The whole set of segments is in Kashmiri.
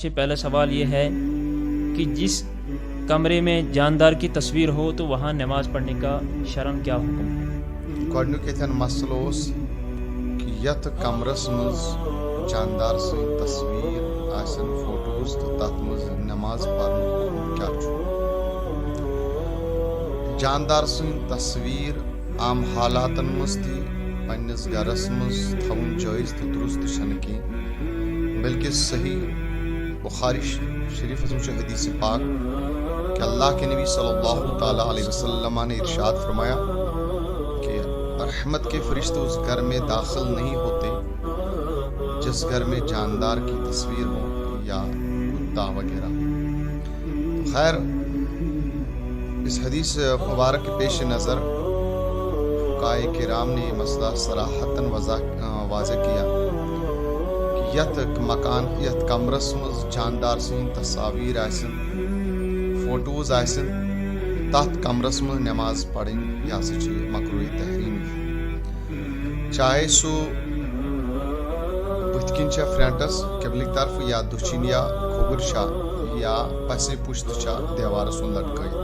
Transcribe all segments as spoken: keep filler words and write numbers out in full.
سے پہلا سوال یہ ہے کہ جس کمرے میں جاندار کی تصویر ہو تو وہاں نماز پڑھنے کا شرعاً کیا حکم ہے؟ گۄڈٕنیُک ییٚتٮ۪ن مسلہٕ اوس کہِ یتھ کمرس منٛز جاندار سٕنٛدۍ تصویر آسن، فوٹوز، تہٕ تتھ منٛز نماز پرنُک حکم کیٛاہ چھُ؟ جاندار سٕنٛدۍ تصویر عام حالاتن منٛز تہِ پننِس گرس منٛز تھاوُن جٲیز تہٕ درست چھنہٕ کینٛہہ، بلکہ صحیح بخاری شریفس منٛز چھُ حدیث پاک کہ اللہ کے نبی صلی اللہ تعالیٰ علیہ وسلم نے ارشاد فرمایا کہ رحمت کے فرشتے اس گھر میں داخل نہیں ہوتے جس گھر میں جاندار کی تصویر ہو یا کتا وغیرہ۔ خیر، اس حدیث مبارک کے پیش نظر فقہائے کرام نے یہ مسئلہ صراحتاً وضع-، آ، واضح کیا کہ یتھ مکان، یتھ کمرس منٛز جاندار سٕنٛدۍ تصاویر آسن، فوٹوز آسن، تتھ کمرس منٛز نماز پرٕنۍ، یہِ ہسا چھِ مکروہ تحریمی۔ چاہے سُہ بٕتھِ کِنۍ چھا، فرنٹس، قبلٕکۍ طرفہٕ، یا دٔچھِنۍ یا کھووُر چھا، یا پسے پُشتہٕ چھا دیوارس کُن لٹکٲیِتھ۔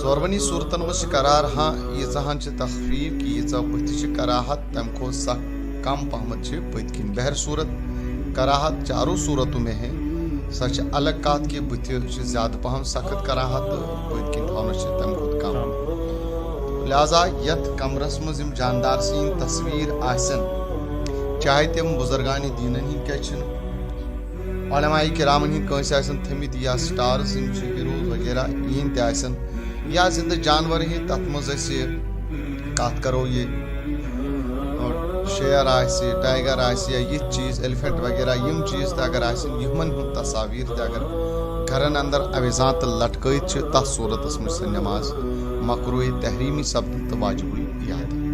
ژورونی صورتن منٛز چھِ قرار ہاں ییٖژاہ ہن چھِ تخفیف کہِ ییٖژاہ بٕتھِ چھِ کراہت، تمہِ کھۄتہٕ سخ کم پہمتھ چھِ پٔتۍ کِنۍ۔ بہر صورت کراہت چارو صورتوں میں ہے، سۄ چھِ الگ کتھ کہِ بٕتھِ چھِ زیادٕ پہم سخت کراہت تہٕ پٔتۍ کِنۍ تھاونس چھِ تمہِ کھۄتہٕ کم۔ لہذا یتھ کمرس منٛز یِم جاندار سٕنٛدۍ تصویر آسن، چاہے تِم بزرگان دینن ہٕنٛدۍ کیٛاہ چھِنہٕ، علماء کرامن ہٕنٛدۍ کٲنٛسہِ آسن تھٲمٕتۍ یا سٹارز یِم چھِ ہیروز وغیرہ یِہِنٛدۍ تہِ آسن، یا زندٕ جانور ہٕنٛدۍ، تتھ منٛز أسۍ کتھ کرو، یہِ شیر آسہِ، ٹائیگر آسہِ، یا یِتھۍ چیٖز، ایلیفنٹ وغیرہ، یِم چیٖز تہِ اگر آسن، یِمن ہُنٛد تصاویر تہِ اگر گرن اندر آویزان تہٕ لٹکٲیِتھ چھِ، تتھ صورتس منٛز چھِ سۄ نماز مکروہ تحریمی سپدان تہٕ واجب الاعادہ۔